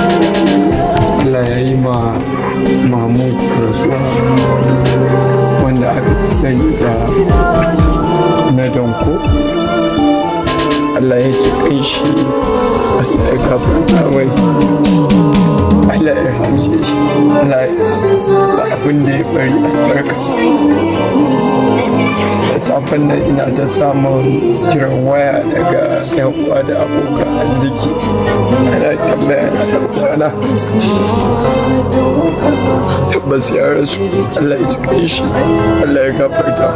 Allah ya yi ma Mahmud rasuwa wanda aka fi sani da Nadanko. Allah ya ji kai shi, Allah ya gafarta mai, Allah ya rahamshe shi, Allah ya abin da ya bari albarka. Da safen nan ina ta samun kiran waya daga yan uwa da abokan arziki, ana tambaya na da kwana. Tabbas ya rasu, Allah ya ji kai shi, Allah ya gafarta.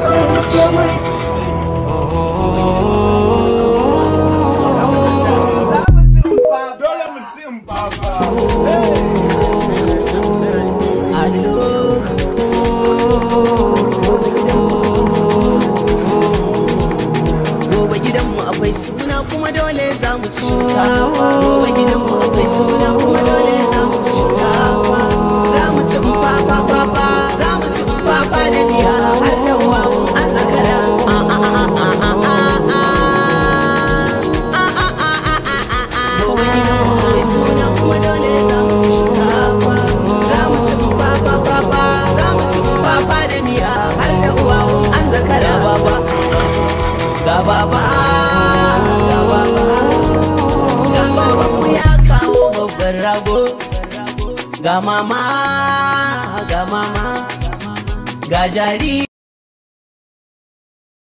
Gobe gidanmu akwai suna kuma dole za mu ci shinkafa. Gobe gidanmu akwai suna kuma dole za mu ci shinkafa. Za mu ci fafa fafa, za mu ci fafa da miya har da uwawun an zakara. A a a a a a a. A a a a a a a. Gobe gidanmu akwai suna kuma dole za mu ci shinkafa. Za mu ci fafa fafa, za mu ci fafa da miya har da uwawun an zakara baba. Ga baba, ga baba, ga babanmu ya kawo babban rago. Ga mama, ga mama, ga jariri.